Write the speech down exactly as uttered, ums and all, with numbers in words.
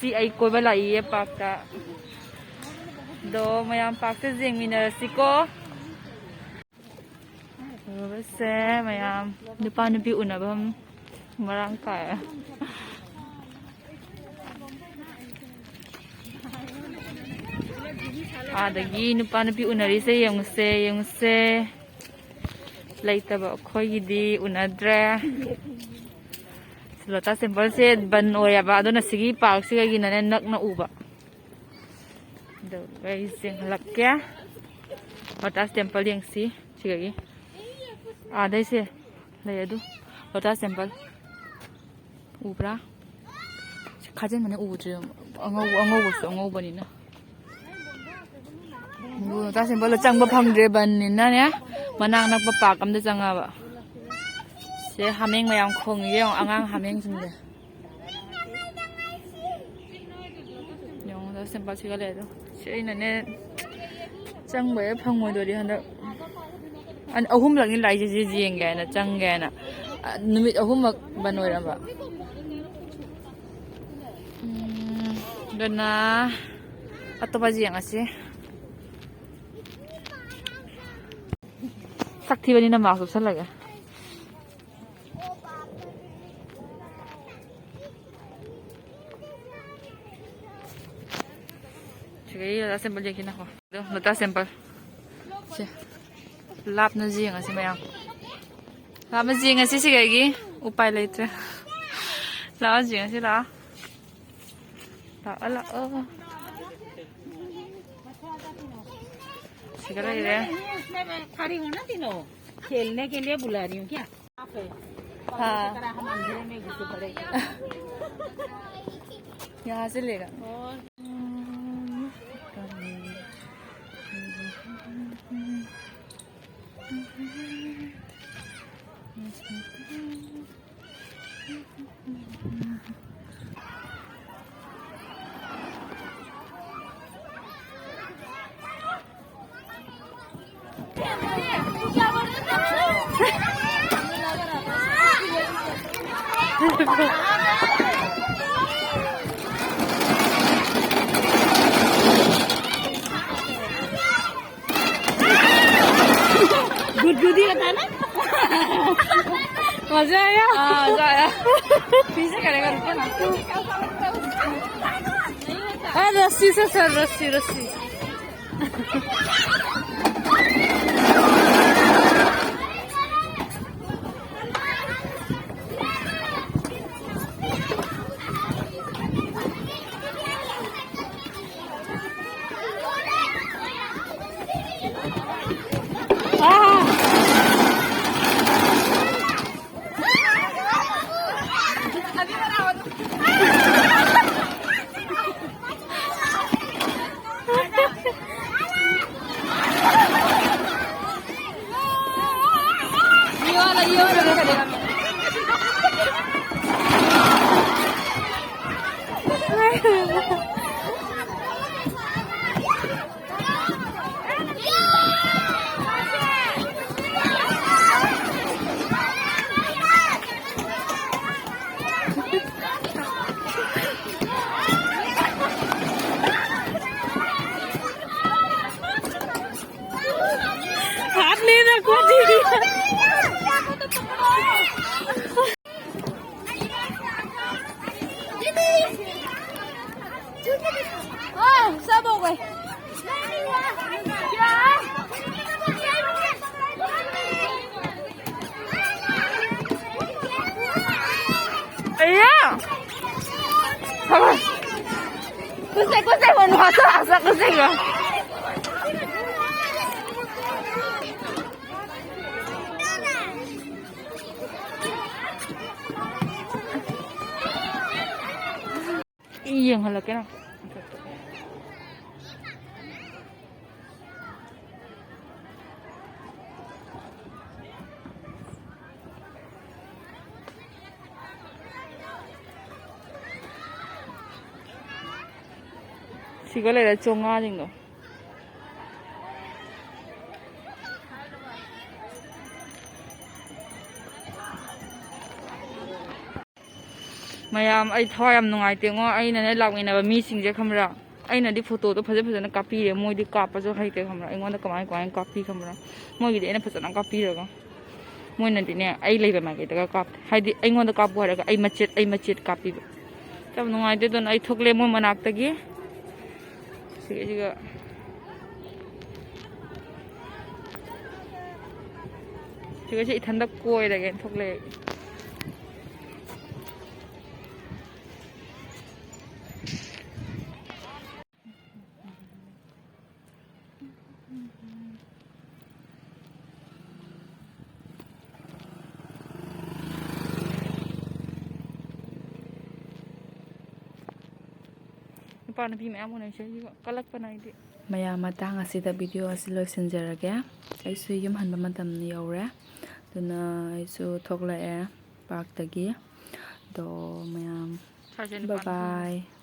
ꯁꯤ ꯑꯩ ꯀꯣꯏꯕ ꯂꯥꯛꯏꯌꯦ ꯄꯥꯔꯛꯇ꯫ ꯑꯗꯣ ꯃꯌꯥꯝ ꯄꯥꯔꯛꯇ ꯌꯦꯡꯃꯤꯟꯅꯔꯁꯤꯀꯣ꯫ ꯎꯔꯕꯁꯦ ꯃꯌꯥꯝ ꯅꯨꯄꯥ ꯅꯨꯄꯤ ꯎꯅꯐꯝ ꯃꯔꯥꯡ ꯀꯥꯏ꯫ ꯑꯥꯗꯒꯤ ꯅꯨꯄꯥ ꯅꯨꯄꯤ ꯎꯅꯔꯤꯁꯦ ꯌꯦꯡꯉꯨꯁꯦ, ꯌꯦꯡꯉꯨꯁꯦ꯫ ꯂꯩꯇꯕ ꯑꯩꯈꯣꯏꯒꯤꯗꯤ ꯎꯅꯗ꯭ꯔꯦ꯫ ꯂꯣꯇꯥꯁ ꯇꯦꯝꯄꯜꯁꯦ ꯕꯟ ꯑꯣꯏꯌꯦꯕ, ꯑꯗꯨꯅ ꯁꯤꯒꯤ ꯄꯥꯔꯛꯁꯤꯗꯒꯤꯅꯅꯦ ꯅꯛꯅ ꯎꯕ꯫ ꯑꯗꯨꯒ ꯑꯩ ꯆꯦꯟꯈꯠꯂꯛꯀꯦ꯫ ꯂꯣꯇꯥꯁ ꯇꯦꯝꯄꯜ ꯌꯦꯡꯁꯤ ꯁꯤꯗꯒꯤ꯫ ꯑꯥꯗꯩꯁꯦ ꯂꯩ ꯑꯗꯨ ꯂꯣꯇꯥꯁ ꯇꯦꯝꯄꯜ꯫ ꯎꯕ꯭ꯔꯥ? ꯁꯤ ꯈꯥꯖꯤꯟꯕꯅ ꯎꯗ꯭ꯔꯦ꯫ ꯑꯉꯧꯕ, ꯑꯉꯧꯕꯁꯨ ꯑꯉꯧꯕꯅꯤꯅ꯫ ꯑꯗꯨ ꯂꯣꯇꯥꯁ ꯇꯦꯝꯄꯜꯗ ꯆꯪꯕ ꯐꯪꯗ꯭ꯔꯦ, ꯕꯟꯅꯤꯅꯅꯦ꯫ ꯃꯅꯥꯛ ꯅꯛꯄ ꯄꯥꯔꯛ ꯑꯝꯗ ꯆꯪꯉꯕ꯫ ꯁꯦ ꯍꯥꯃꯦꯡ ꯃꯌꯥꯝ ꯈꯣꯡꯉꯤ ꯌꯦꯡꯉꯣ, ꯑꯉꯥꯡ ꯍꯥꯃꯦꯡꯁꯤꯡꯁꯦ꯫ ꯌꯦꯡꯉꯣ, ꯂꯣꯇꯥꯁ ꯇꯦꯝꯄꯜ ꯁꯤꯒ ꯂꯩ ꯑꯗꯣ꯫ ꯁꯤ ꯑꯩꯅꯅꯦ ꯆꯪꯕ ꯍꯦꯛ ꯐꯪꯉꯣꯏꯗꯣꯔꯤ ꯍꯟꯗꯛ꯫ ꯑꯟ-, ꯑꯍꯨꯝꯂꯛꯅꯤ ꯂꯥꯛꯏꯁꯦ ꯁꯤ ꯌꯦꯡꯒꯦ ꯍꯥꯏꯅ, ꯆꯪꯒꯦ ꯍꯥꯏꯅ꯫ ꯑ, ꯅꯨꯃꯤꯠ ꯑꯍꯨꯝꯃꯛ ꯕꯟ ꯑꯣꯏꯔꯝꯕ꯫ ꯎꯝ, ꯑꯗꯨꯅ ꯑꯇꯣꯞꯄ ꯌꯦꯡꯉꯁꯤ꯫ ꯁꯛ ꯊꯤꯕꯅꯤꯅ ꯃꯥꯛꯁ ꯎꯞꯁꯜꯂꯒꯦ꯫ ꯁꯤꯒꯩ ꯂꯣꯇꯥꯁ ꯇꯦꯝꯄꯜ ꯌꯦꯡꯈꯤꯅꯀꯣ꯫ ꯑꯗꯣ ꯂꯣꯇꯥꯁ ꯇꯦꯝꯄꯜ꯫ ꯁꯦ꯫ ꯂꯥꯞꯅ ꯌꯦꯡꯉꯁꯤ ꯃꯌꯥꯝ꯫ ꯂꯥꯞꯅ ꯌꯦꯡꯉꯁꯤ ꯁꯤꯒꯩꯒꯤ꯫ ꯎꯄꯥꯏ ꯂꯩꯇ꯭ꯔꯦ꯫ ꯂꯥꯛꯑꯣ ꯌꯦꯡꯉꯁꯤ ꯂꯥꯛꯑꯣ꯫ ꯂꯥꯛꯑꯣ ꯂꯥꯛꯑꯣ꯫ ꯁꯤꯒ ꯂꯩꯔꯦ꯫ उसमें खड़ी हो ना तीनों, खेलने के लिए बुला रही हूँ क्या? हाँ। तरह हम अंधेरे में घुसे पड़े। यहाँ से लेगा। और ꯗꯨꯗꯤ ꯀꯗꯥꯏꯅ? ꯃꯖꯥ ꯑꯌꯥ꯫ ꯑꯥ, ꯃꯖꯥ ꯑꯌꯥ꯫ ꯄꯤꯖꯦ ꯀꯔꯦꯒ ꯔꯨꯀꯣ ꯅꯥ꯫ ꯑꯥ, ꯔꯁꯤ ꯁꯦ ꯁꯔ, ꯔꯁꯤ, ꯔꯁꯤ꯫ हाथ नहीं रखो जी। हाँ, सब हो गए। भैया। कुछ कुछ हंसा हंसा कुछ। ꯌꯦꯡꯍꯜꯂꯛꯀꯦ ꯅꯪ꯫ ꯁꯤꯒ ꯂꯩꯔꯦ ꯆꯥꯝꯃꯉꯥꯁꯤꯡꯗꯣ꯫ ꯃꯌꯥꯝ, ꯑꯩ ꯊꯋꯥꯏ ꯌꯥꯝ ꯅꯨꯡꯉꯥꯏꯇꯦꯉꯣ꯫ ꯑꯩꯅꯅꯦ ꯂꯥꯛꯃꯤꯟꯅꯕ ꯃꯤꯁꯤꯡꯁꯦ ꯈꯪꯕ꯭ꯔꯥ, ꯑꯩꯅꯗꯤ ꯐꯣꯇꯣꯗꯣ ꯐꯖ ꯐꯖꯅ ꯀꯥꯞꯄꯤꯔꯦ, ꯃꯣꯏꯗꯤ ꯀꯥꯞꯄꯁꯨ ꯍꯩꯇꯦ ꯈꯪꯕ꯭ꯔꯥ? ꯑꯩꯉꯣꯟꯗ ꯀꯃꯥꯏ ꯀꯃꯥꯏꯅ ꯀꯥꯞꯄꯤ ꯈꯪꯕ꯭ꯔꯥ? ꯃꯣꯏꯒꯤꯗꯤ ꯑꯩꯅ ꯐꯖꯅ ꯀꯥꯞꯄꯤꯔꯒ, ꯃꯣꯏꯅꯗꯤꯅꯦ, ꯑꯩ ꯂꯩꯕ ꯃꯥꯏꯀꯩꯗꯒ ꯀꯥꯞꯄꯦ꯫ ꯍꯥꯏꯗꯤ ꯑꯩꯉꯣꯟꯗ ꯀꯥꯞꯄꯨ ꯍꯥꯏꯔꯒ ꯑꯩ ꯃꯆꯦꯠ, ꯑꯩ ꯃꯆꯦꯠ ꯀꯥꯞꯄꯤꯕ꯫ ꯌꯥꯝ ꯅꯨꯡꯉꯥꯏꯇꯦ꯫ ꯑꯗꯨꯅ ꯑꯩ ꯊꯣꯛꯂꯛꯑꯦ ꯃꯣꯏ ꯃꯅꯥꯛꯇꯒꯤ꯫ ꯁꯤꯒ, ꯁꯤꯒ, ꯁꯤꯒ ꯁꯤ ꯏꯊꯟꯗ ꯀꯣꯏꯔꯒꯦꯅ ꯊꯣꯛꯂꯛꯑꯦ꯫ ꯅꯨꯄꯥ ꯅꯨꯄꯤ ꯃꯌꯥꯝ ꯎꯅꯩꯁꯦ, ꯑꯩꯁꯨ ꯀꯜꯂꯛꯄꯅ ꯑꯩꯗꯤ꯫ ꯃꯌꯥꯝ, ꯃꯇꯥꯡ ꯑꯁꯤꯗ ꯚꯤꯗꯤꯑꯣ ꯑꯁꯤ ꯂꯣꯏꯁꯤꯟꯖꯔꯒꯦ꯫ ꯑꯩꯁꯨ ꯌꯨꯝ ꯍꯟꯕ ꯃꯇꯝ ꯌꯧꯔꯦ, ꯑꯗꯨꯅ ꯑꯩꯁꯨ ꯊꯣꯛꯂꯛꯑꯦ ꯄꯥꯔꯛꯇꯒꯤ꯫ ꯑꯗꯣ ꯃꯌꯥꯝ, ꯁꯥꯔꯁꯦ ꯅꯨꯄꯥ ꯅꯨꯄꯤ꯫ Bye bye꯫